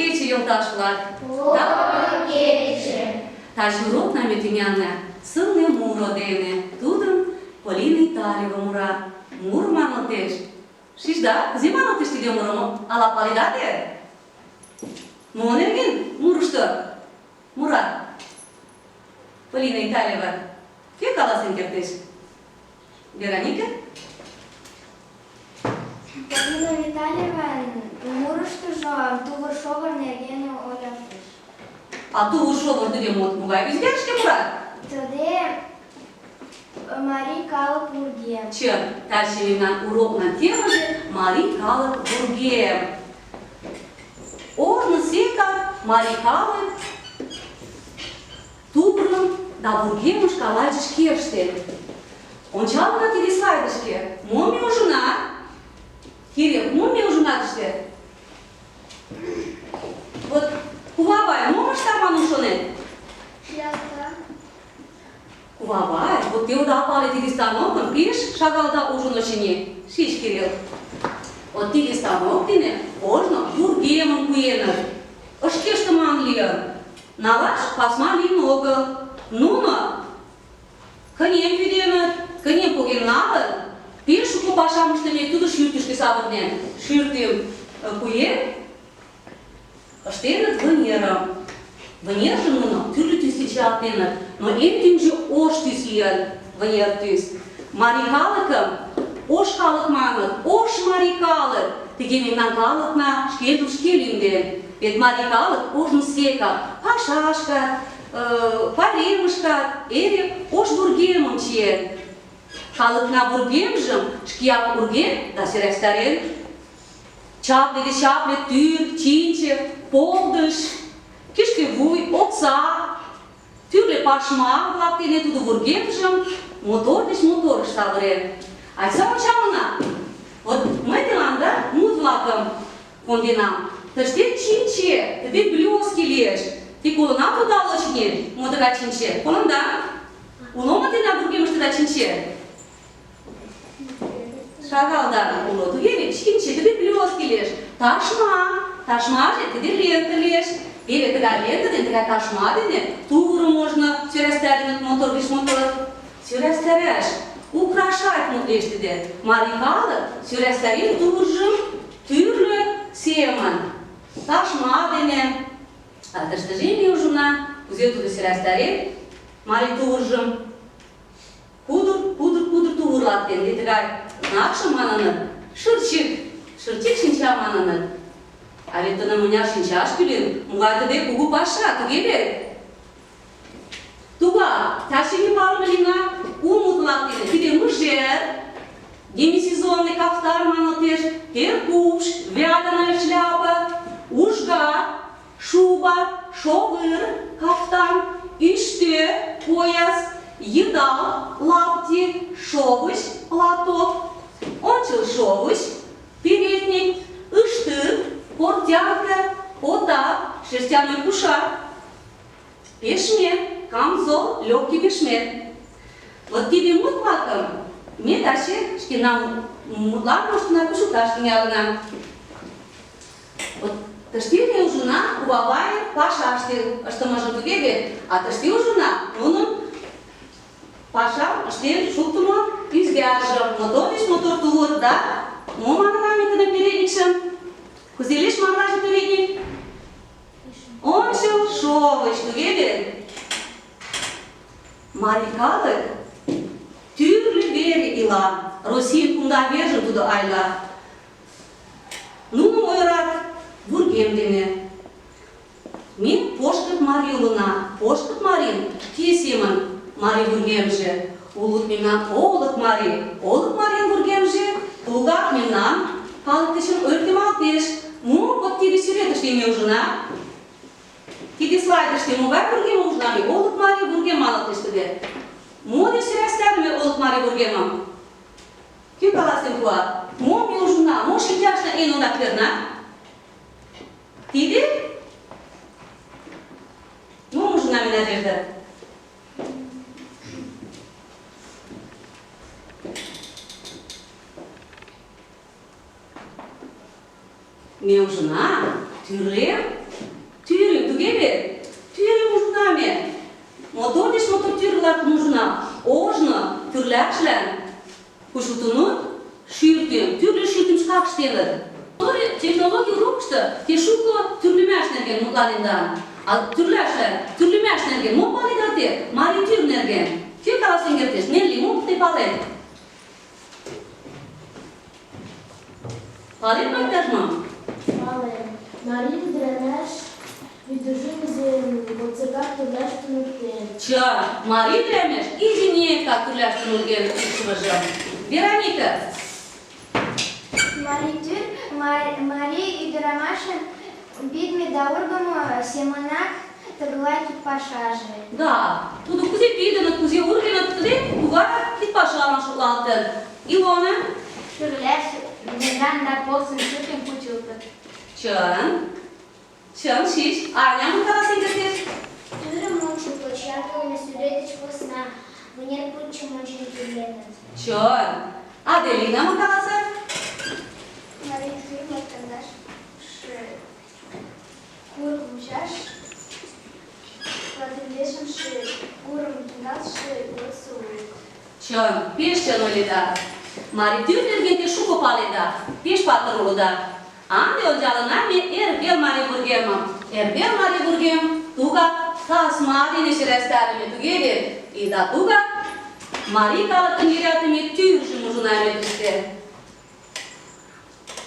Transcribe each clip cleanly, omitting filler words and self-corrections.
кече, йолташ-влак! Поро кече! Таче урокна ме тӱҥална сылне муро дене. Тудым Полина Италиева мура. Муро манылтеш. Шижда, кузе манылтеш тиде мурым? Ала паледа те? Мо нерген мурышто мура Полина Италиева? Кӧ каласен кертеш? Вероника? Полина Витальеван мурыштыжо тувыр-шовыр нерген ойлалтеш. А тувыр-шовыр тыге могай ӱзгарышке мура? Тыде марий калык вургем. Чын, таче мемнан урокнан темыже марий калык вургем. Ожно секак марий калык тувырым да вургемым шкаланже шке ыштен. Ончалына тиде слайдышке. Мом ме ужына? Кирилл, мом ме ужына тыште? Вот, кувавай, мом ышта манын шонет? Шляпа. Кувавай, вот те ода пале тиде станокым пеш шагалда ужын, очыни. Шич, Кирилл. Вот тиде станок дене ожно вургемым куэныт. Ышкештыман лийын. Налаш пасма лийын огыл. Нуно кынем вӱденыт, кынем поген налыт, пеш шуко пашам ыштыме тудо шӱртышкӧ савырнен. Шӱртым куэн, ыштеныт вынерым. Вынержым нуно тӱрлӧ тӱс чиялтеныт, но эн тӱҥжӧ ош тӱс лийын, вынер тӱс. Марий калыкым ош калык маныт, ош марий калык! Тыге мемнан калыкна шкенжым шке лӱмден. Вет марий калык ожно секак пашашкат, пайремышкат эре ош вургемым чиен. Калыкна вургемжым шкеак урген да сӧрастарен. Чапле деч чапле тӱр, чинче, полдыш, кишке вуй, окса, тӱрлӧ пашма-влак дене тудо вургемжым мотор деч моторыш савырен. Айста ончалына! Вот мый тыланда мут-влакым конденам. Тыште чинче, тыге блёстки лиеш. Ти колынат ода очыни, мо тыгай чинче? Колында? Уло мо тендан вургемыштыда чинче? Шагал да уло. Туге вет чинче, тыге блёстки лиеш. Ташма, ташмаже тыге лента лиеш. Теве тыгай лента дене, тыгай ташма дене тувырым можно сӧрастареныт мотор гыч мотор. Сӧрастараш, украшать мут лиеш тиде. Марий калык сӧрастарен тувыржым тӱрлӧ семын ташма дене, а тыштыже ме ужына, кузе тудо сӧрастарен марий тувыржым. Кудыр, кудыр, кудыр тувырлат дене тыгай знакшым маныныт, шырчык, шырчык шинча маныныт. А вет тунам мыняр шинчаш кӱлын, могай тыде кугу паша, туге вет? Тугак, таче ме палыме лийна у мут-влак дене. Тиде мыжер, демисезонный кафтан манылтеш, теркупш, вяленая шляпа, ужга, шуба, шовыр, кафтан, ӱштӧ, пояс, йыдал, лапти, шовыч, платок, ончыл шовыч, передник, ыштыр, портянка, отак, шерстяной кушак. Пешме, камзол, лёгкий пешме. Вот тиде мут-влакым ме таче шкенан мутлан моштына кучылташ тӱҥалына. Вот тыште ме ужына кувавайын пашаште ыштымыжым туге вет, а тыште ужына нунын пашам ыштен шуктымо ӱзгержым. Мотор деч мотор тувыр да мо манына ме тудын передникшым? Кузе лиеш марлаже передник? Ончыл шовыч, туге вет? Марий калык тӱрлӧ вере ила, Российын кумда вержым тудо айла. Нуным ойырат вургем дене. Ме пошкырт марий улына, пошкырт марийын шке семын марий вургемже. Улыт мемнан олык марий, олык марийын вургемже тугак мемнан калык дечын ойыртемалтеш. Мо вот тиде сӱретыште ме ужына? Тиде слайдыште могай вургемым ужына ме? Олык марий вургем манылтеш тыге. Мо деч сӧрастарыме олык марий вургемым? Кӧ каласен пуа? Мом ме ужына? Мо шинчашна эн ондак перна? Тиде? Мом ужына ме, Надежда? Ме ужына, Тӱрлем? Тӱрым, туге вет? Тӱрым ужына ме. Мотор деч мотор тӱр-влакым ужына. Ожно тӱрлашлан кучылтыныт шӱртым, тӱрлӧ шӱртым шкак ыштеныт. Технологий урокышто те шуко тӱрлымаш нерген мутланенда. А тӱрлашлан тӱрлымаш нерген мом паледа те? Марий тӱр нерген. Кӧ каласен кертеш? Нелли, мом тый палет? Палет мо иктаж-мом? Палем. Марий ӱдырамаш ӱдыржым изи годсекак тӱрлаш туныктен. Чын, марий ӱдырамаш изинекак тӱрлаш туныктен икшывыжым. Вероника. Марий тӱр марий ӱдырамашын пидме да ургымо семынак тыглай кидпашаже. Да, тудо кузе пидыныт, кузе ургеныт, тыге тугаяк кидпашалан шотлалтын. Илона. Тӱрлаш межан да порсын шӱртым кучылтыт. Чын. Чын, шич. Аня, мом каласен кертеш? Тӱрым ончыко чиялтыме сӱрет деч посна, вынер пучым ончен тӱрленыт. Чын. Аделина, мом каласа? Марий тӱр латкандаш курык мучаш латиндешымше курым тӱҥалтше годсо вуйык. Чын, пеш чын ойледа. Марий тӱр нерген те шуко паледа, пеш патыр улыда. А ынде ончалына ме эрвел марий вургемым. Эрвел марий вургем тугак тасма дене сӧрастарыме, туге вет? И да тугак марий калыкын йӧратыме тӱржым ужына ме тыште.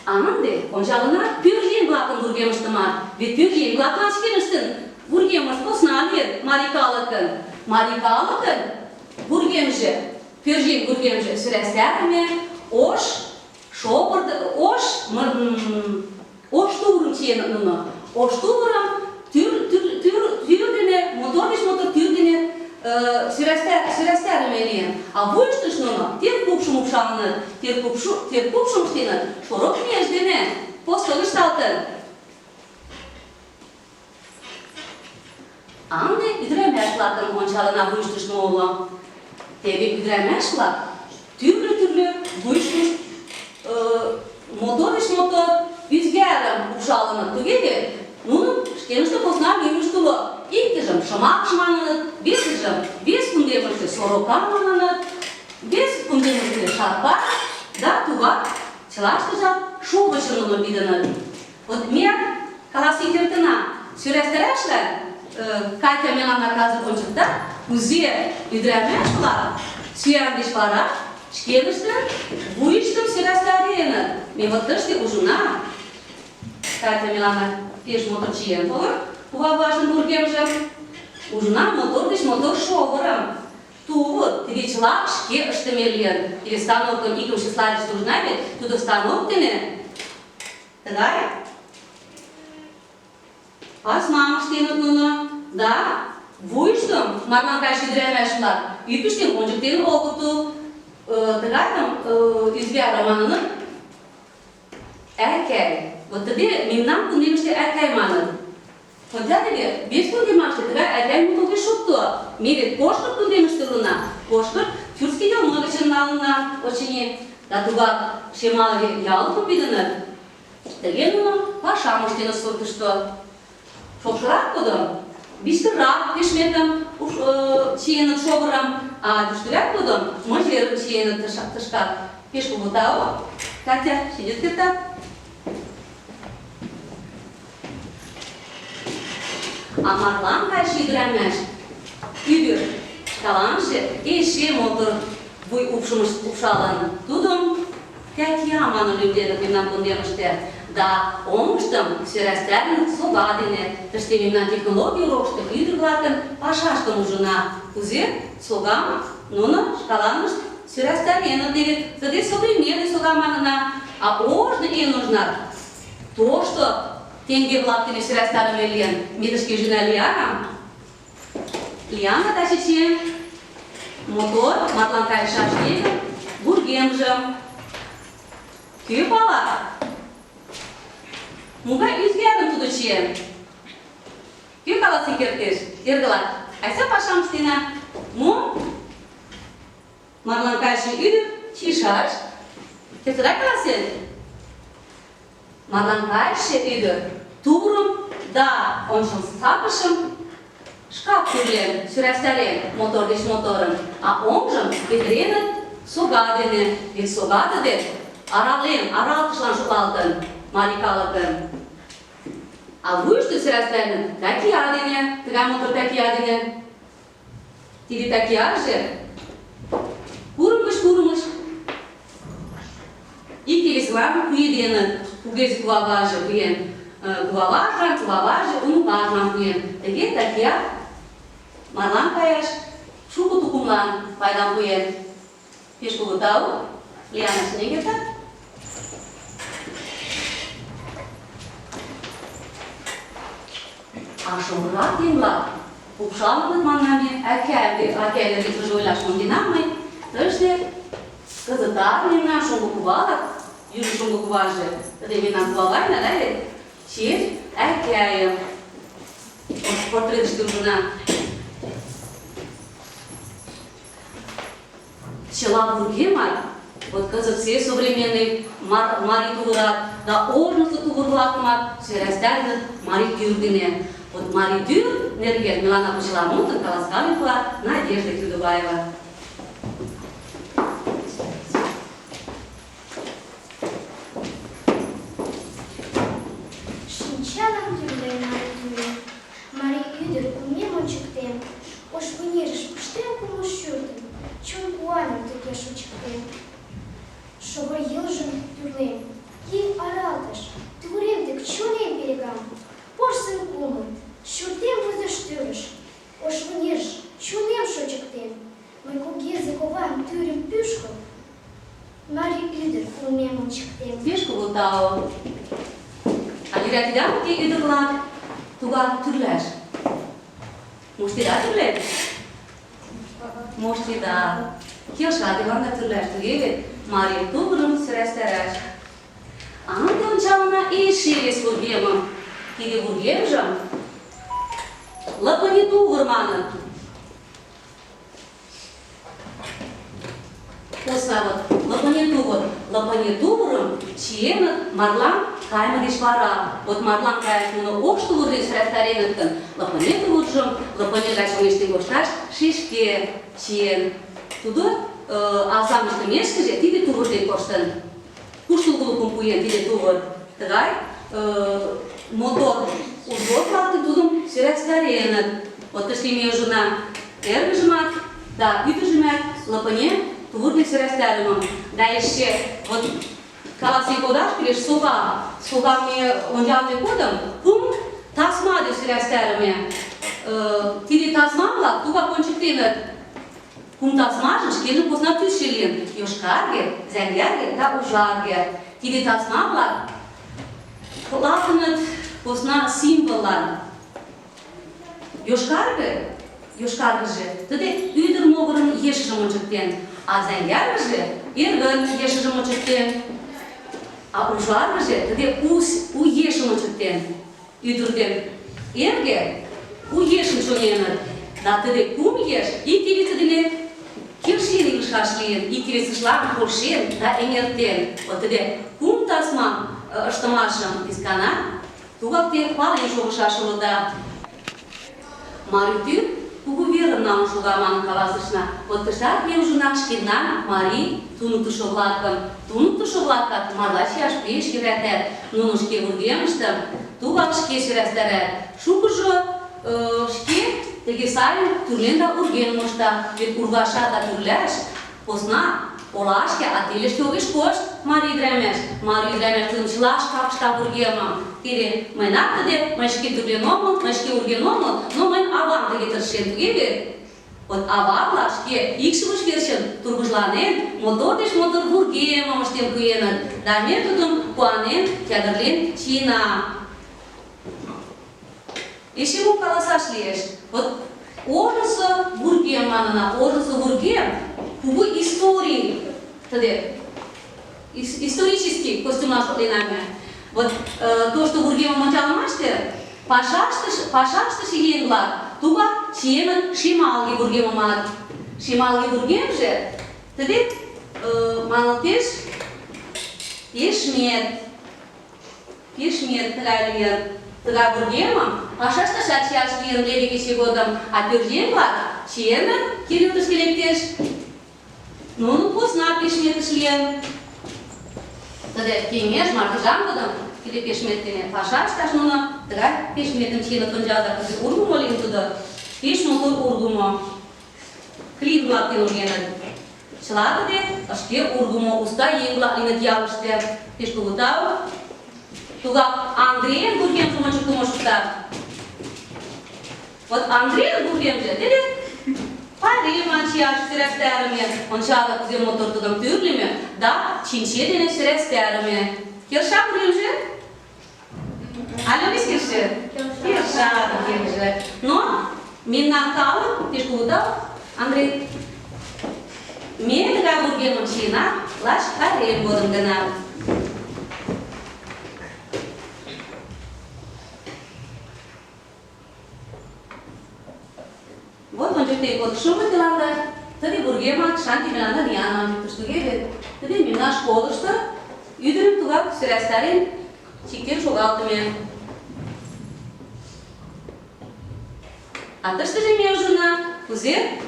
А ынде ончалына пӧръеҥ-влакын вургемыштымат. Вет пӧръеҥ-влаклан шкеныштын вургемышт посна лийын марий калыкын. Марий калыкын вургемже, пӧръеҥ вургемже сӧрастарыме ош шопыр, ош, ош тувырым чиеныт нуно. Ош тувырым тӱр, тӱр, тӱр, тӱр дене, мотор деч мотор тӱр дене сӧрастарыме лийын. А вуйыштышт нуно теркупшым упшалыныт, теркупшым ыштеныт шорык меж дене посто ышталтын. А ынде ӱдырамаш-влакым ончалына вуйыштышт мо уло. Теве ӱдырамаш-влак тӱрлӧ-тӱрлӧ вуйыштышт мотор деч мотор ӱзгарым упшалыныт. Туге вет? Нунын шкеныштын посна лӱмышт уло. Иктыжым шымакш маныныт, весыжым вес кундемыште сорока маныныт, вес кундемыште шарпа да тугак чылаштыжат шовычым нуно пидыныт. Вот ме каласен кертына, сӧрастарашлан Катя меланна казыр ончыкта, кузе ӱдырамаш-влак сӱан деч вара шкеныштын вуйыштым сӧрастареныт. Ме вот тыште ужына, Катя меланна пеш мотор чиен толын, куваважын вургемжым. Ужына мотор деч мотор шовырым. Тувыр, тиде чыла шке ыштыме лийын. Тиде станокын икымше слайдыште ужына вет, тудо станок дене тыгай пасмам ыштеныт нуно. Да, вуйыштым марлан кайыше ӱдырамаш-влак ӱпыштым ончыктен огытыл. Тыгайым ӱзгарым маныныт ӓкӓй. Вот тыге мемнан кундемыште ӓкӓй маныт. Хотя теве вес кундемаште тыгай ӓкӓй мут огеш шокто. Ме вет Пошкырт кундемыште улына. Пошкырт тюркский йылме гычын налына, очыни. Да тугак шемалге ялыкым пидыныт. Тыге нуно пашам ыштеныт суртышто. Шокшырак годым вичкырак пешметым чиеныт шовырым, а йӱштырак годым мыжерым чиеныт тышкат. Пеш кугу тау, Катя, шинчет кертат? А марлан кайыше ӱдырамаш ӱдыр шкаланже эше мотор вуй упшым упшалын. Тудым Тятья манын лӱмденыт мемнан кундемыште. Да оҥыштым сӧрастарен сога дене. Тыште мемнан технологий урокышто ӱдыр-влакын пашаштым ужына. Кузе согам нуно шкаланышт сӧрастареныт вет. Тыге современный сога манына. А ожно эн ожнат тошто теҥге-влак дене сӧрастарыме лийын. Ме тышке ӱжына Лианам. Лиана таче чиен мотор марлан кайышаш еҥын вургемжым. Кӧ пала? Могай ӱзгарым тудо чиен? Кӧ каласен кертеш? Эргылат, айста пашам ыштена. Мом? Марлан кайыше ӱдыр чийшаш. Кертыда каласен? Марлан кайыше ӱдыр Тувырым да ончыл сакышым шкак тӱрлен, сӧрастарен мотор деч моторын, а оҥжым петыреныт сога дене, вет сога тыде арален, аралтышлан шотлалтын марий калыкын. А вуйышто сӧрастареныт такия дене, тыгай мотор такия дене. Тиде такияже курым гыч курымыш икте весылан пуэденыт. Кугезе куваваже пуэн куваважлан, куваваже уныкажлан пуэн. Тыге такия марлан каяш шуко тукымлан пайдам пуэн. Пеш кугу тау, Лиана Снегета. А шоҥгырак еҥ-влак упшалыныт манаме, ӓкӓ нерген ойлаш монденам мый, тыште кызытат мемнан шоҥго кувалак, южо шоҥго куваже, тыде мемнан кувавайна да вет, чиен ӓкӓйым портретыште ужына. Чыла вургемат, вот кызытсе современный марий тувырат да ожнысо тувыр-влакымат сӧрастареныт марий тӱр дене. Вот марий тӱр нерген мыланна почеламутым каласкален пуа Надежда Кюдубаева. Шинчалан тӱрлем марий тӱрым, Марий ӱдыр кумем ончыктем, Ош вынерыш пыштем кумыл шӱртым, Чон куаным тыге шочыктем. Шовыр йолжым тӱрлем, ий аралтыш, Тувырем дек чонем перегам, Порсын кумыл, шӱртем возеш тӱрыш, Ош вынерыш чонем шочыктем. Мый кугезе ковам тӱрым пӱшкыл, Марий ӱдыр улмем ончыктем. Пеш кугу тау. А йӧратеда уке ӱдыр-влак тугак тӱрлаш? Моштеда тӱрлен? Моштеда. Келша тидлан тӱрлаш туге вет, марий тувырым сӧрастараш. А ынде ончалына эше вес вургемым. Тиде вургемжым лыпыне тувыр маныт. Посна вот лыпыне тувыр. Лыпыне тувырым чиеныт марлан кайыме деч вара. Вот марлан каяш нуно ош тувыр деч сӧрастареныт гын, лыпыне тувыржым лыпыне гай чоҥештен кошташ шешке чиен. Тудо азам ыштымешкыже тиде тувыр ден коштын. Куштылгылыкым пуэн тиде тувыр. Тыгай мотор узор-влак тудым сӧрастареныт. Вот тыште ме ужына эргыжымат да ӱдыржымат лыпыне тувыр деч сӧрастарымым. Да эше вот каласен кодаш кӱлеш сога. Сога ме ончалме годым кум тасма деч сӧрастарыме. Тиде тасма-влак тугак ончыктеныт. Кум тасмажым шкенжын посна тӱсшӧ лийын: йошкарге, зӓҥгӓрге да ужарге. Тиде тасма-влак шотлалтыныт посна символлан. Йошкарге, йошкаргыже тиде ӱдыр могырын ешыжым ончыктен, а зӓҥгӓргыже эргын ешыжым ончыктен. А ужаргыже тиде у ешым ончыктен. Ӱдыр ден эрге у ешым чоҥеныт, да тиде кум еш ик весе дене келшен илышаш лийын, ик весыжлан полшен да эҥертен. Вот тиде кум тасмам ыштымашым вескана тугак те пален шогышаш улыда. Марий тӱр кугу верым налын шога манын каласышна. Вот тыштат ме ужына шкенан марий туныктышо-влакым. Туныктышо-влакат марла чияш пеш йӧратат. Нуно шке вургемыштым тугак шке сӧрастарат. Шукыжо шке тыге сайын тӱрлен да урген мошта. Вет ургашат да тӱрлаш посна олашке, а телешке огеш кошт марий ӱдырамаш. Марий ӱдырамаш тудым чыла шкак ышта вургемым. Тиде мыйынат тыде, мый шке тӱрлен омыл, мый шке урген омыл, но мыйын авам тыге тыршен, туге вет? Вот ава-влак шке икшывышт верчын тургыжланен, мотор деч мотор вургемым ыштен пуэныт, да ме тудым куанен, ядырлен чиена. Эше мом каласаш лиеш? Вот ожнысо вургем манына, ожнысо вургем кугу историй тыде исторический костюмлан шотлена ме. Вот тошто вургемым ончалмаште пашаштыше еҥ-влак тугак чиеныт шемалге вургемымат. Шемалге вургемже тыде манылтеш пешмет. Пешмет тыгай лийын. Тыгай вургемым пашашташат чияш лийын леве кече годым, а пӧръеҥ-влак чиеныт, керылтышке лектеш. Нуно посна пешметыш лийын. Тиде кеҥеж мардежан годым тиде пешмет дене паша ышташ нуно тыгай пешметым чиеныт ончалза, кузе ургымо лийын тудо. Пеш мотор ургымо. Клин-влак дене ургеныт. Чыла тиде шке ургымо уста еҥ-влак лийыныт ялыште. Пеш кугу тау. Тугак Андрейын вургемжым ончыктымо шукта. Вот Андрейын вургемже тиде пайремлан чияш сӧрастарыме, ончалза, кузе мотор тудым тӱрлымӧ да чинче дене сӧрастарыме. Келша вургемже? Але огеш келше? Келша вургемже. Но мемнан калык, пеш кугу тау, Андрей, ме тыгай вургемым чиена лач пайрем годым гына. Вот ончыкте кодшо мый тыланда тыге вургемак Шанти меланда Диана ончыктыш туге вет. Тиде мемнан школышто ӱдырым тугак сӧрастарен чиктен шогалтыме. А тыштыже ме ужына, кузе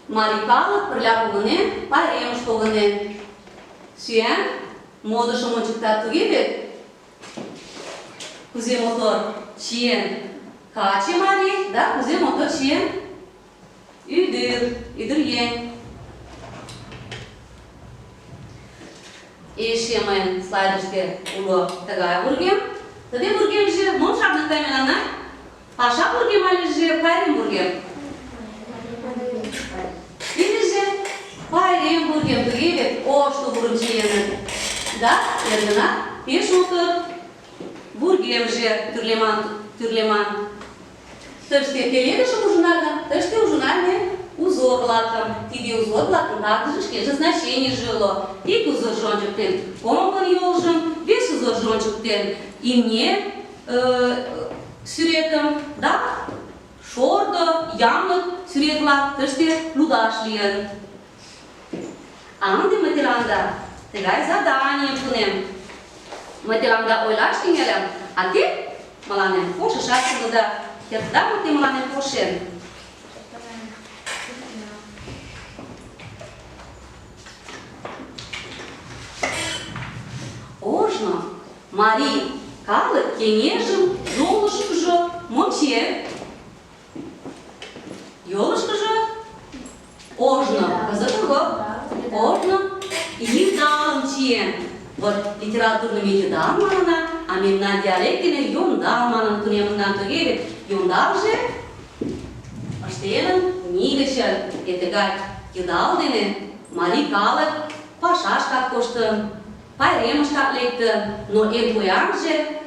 марий калык пырля погынен, пайремыш погынен. Сӱан модышым ончыктат туге вет? Кузе мотор чиен каче марий да кузе мотор чиен ӱдыр, ӱдыръеҥ. Эше мыйын слайдыште уло тыгай вургем. Тыге вургемже мом шарныкта мелана? Паша вургем алиже пайрем вургем? Тидыже пайрем вургем, туге вет ош тувырым чиеныт. Да, эргына, пеш мотор вургемже тӱрлеман, тӱрлеман. Тыште пеледышым ужына гын, тыште ужына ме узор-влакым. Тиде узор-влакын также шкеже значенийже уло. Ик узоржо ончыктен комбын йолжым, вес узоржо ончыктен имне сӱретым да шордо, янлык сӱрет-влак тыште лудаш лийын. А ынде мый тыланда тыгай заданийым пуынем. Мый тыланда ойлаш тӱҥалам, а те мыланем полшышаш улыда. Кертда мо те мыланем полшен? Ожно марий калык кеҥежым йолышкыжо мом чиен? Йолышкыжо ожно, кызыт огыл, ожно йыдалым чиен. Вот литературный ме йыдал манына, а мемнан диалект дене йондал манын тунемына туге вет йондалже ыштенын нигычын. Э тыгай йыдал дене марий калык пашашкак коштын, пайремышкак лектын, но эн поянже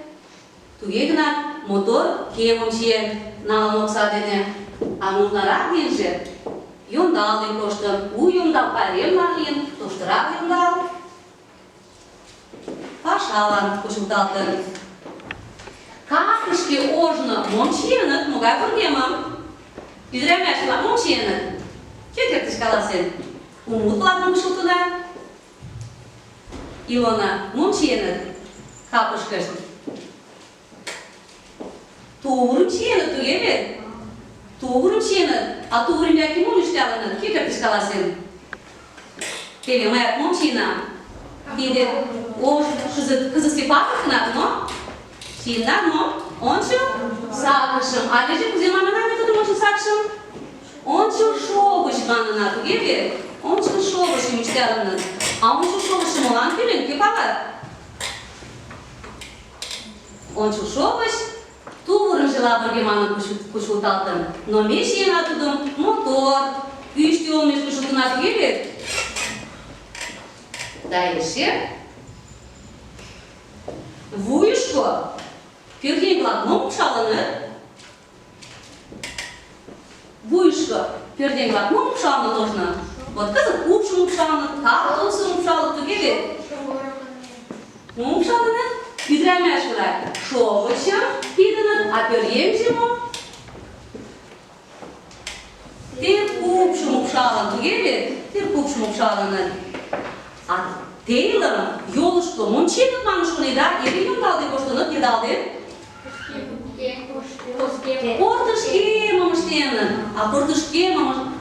туге гынат мотор кемым чиен налын окса дене, а нужнарак лийынже йондал ден коштын, у йондал пайремлан лийын, тоштырак йондал пашалан кучылталтын. Капышке ожно мом чиеныт, могай вургемым? Ӱдырамаш-влак мом чиеныт? Кӧ кертеш каласен? Кумутлан кучылтына? Илона, мом чиеныт капышкышт? Тувырым чиеныт, туге вет? Тувырым чиеныт, а тувыр ӱмбаке мом ӱшталыныт, кӧ кертеш каласен? Теве мыят мом чиенам? Тиде ош кызытсе пагыт но? Чиенам, но? Ончыл сакышым. А леже кузе манына ме тудым ончыл сакшым? Ончыл шовыч манына, туге вет? Ончыл шовычым ӱшталыныт. А ончыл шовычшо молан кӱлын, кӧ пала? Ончыл шовыч тувыржо лавырге манын кучылталтын, но ме чиена тудым мотор, ӱштӧ олмеш кучылтына туге вет? Да эше вуйышко пӧръеҥ-влак мом упшалыныт? Вуйышко пӧръеҥ-влак мом упшалыныт ожно? Вот кызыт упшым упшалыныт, картузым упшалыт, туге вет? Мом упшалыныт? Ӱдырамаш-влак шовычым пидыныт, а пӧръеҥже мом? Теркупшым упшалын, туге вет? Теркупшым упшалыныт. А Телым йолышко мом чиеныт манын шонеда, эре йоҥгалде коштыныт, йыдалде? Портышкемым ыштеныт. А портышкемым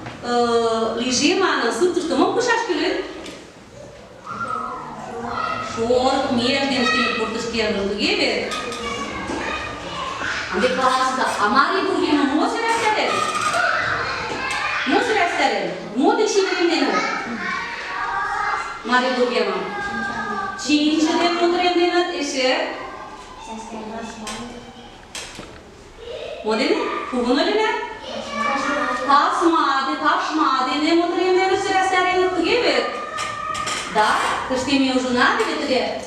лийже манын, суртышто мом кучаш кӱлеш? Шорык меж дене ыштеныт портышкемым, туге вет? Ынде каласыза, а марий вургемым мо сӧрастарен? Мо сӧрастарен? Мо деч чеверланеныт? Марий вургемым. Чинче ден мутыремденыт эше? Мо дене? Кугун ойлена? Тасма, ташма дене мутыремденыт сӧрастареныт, туге вет? Да, тыште ме ужына вет тыге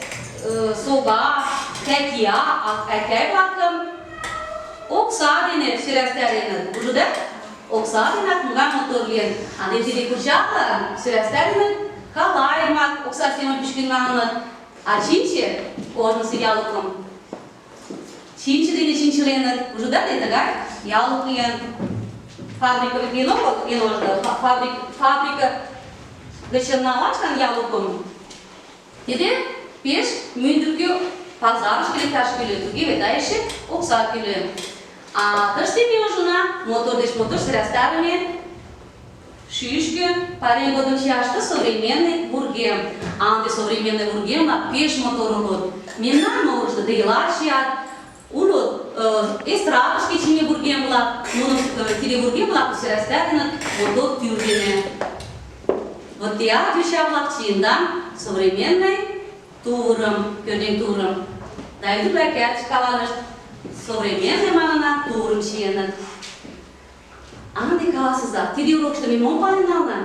сога, кӓкия, ӓкӓй-влакым окса дене сӧрастареныт. Ужыда? Окса денак могай мотор лийын. А тиде курчаклан сӧрастареныт калайымак окса семын пӱчкын налыныт. А чинче ожнысо ялыкым чинче дене чинчыленыт. Ужыда, те тыгай ялык лийын. Фабрика вет лийын огыл, эн ожно фабрика гычын налашлан ялыкым. Тиде пеш мӱндыркӧ пазарышке лекташ кӱлеш, туге вет, а эше окса кӱлеш. А тыште ме ужына мотор деч мотор сӧрастарыме шӱшкӧ, пайрем годым чияште современный вургем. А ынде современный вургем-влак пеш мотор улыт. Мемнан могырышто тыгела чият, улыт эстрадышке чийыме вургем-влак, нуно тиде вургем-влак сӧрастареныт мотор тӱр дене. Вот теат йоча-влак чиендан современный тувырым, пӧръеҥ тувырым. Да ӱдыр-влакат шкаланышт современный манына тувырым чиеныт. А ынде каласыза, тиде урокышто ме мом пален нална?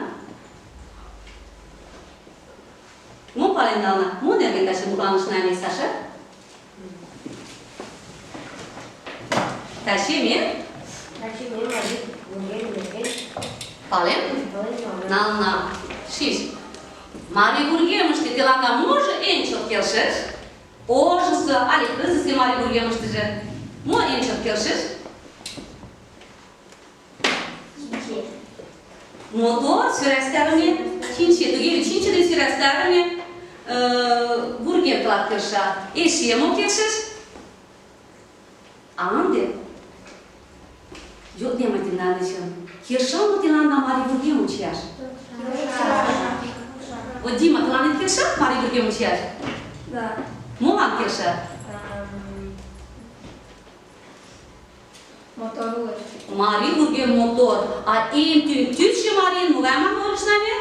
Мом пален нална? Мо нерген таче мутланышна ме, Саша? Таче ме? Таче ме марий вургем нерген Пален? Пален нална. Нална. Шиж. Марий вургемыште тыланда можо эн чот келшыш? Ожысо але кызытсе марий вургемыштыже мо эн чот келшыш? Чинче. Мотор сӧрастарыме чинче. Туге вет чинче ден сӧрастарыме вургем тылат келша. Эше мо келшыш? А ынде йоднем мый тендан дечын. Келша мо тыланда марий вургемым чияш? Вот, Дима, тыланет келша марий вургемым чияш? Да. Молан келша? Мотор улеш. Марий вургем мотор. А эн тӱҥ тӱсшӧ марийын могай манын ойлышна ме?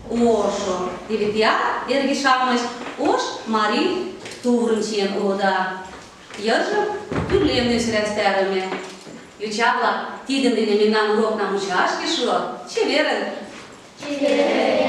Ошо. Теве теат, эрге-шамыч, ош марий тувырым чиен улыда. Йыржым тӱрлем дене сӧрастарыме. Йоча-влак, тидын дене мемнан урокна мучашке шуо. Чеверын! Чеверын!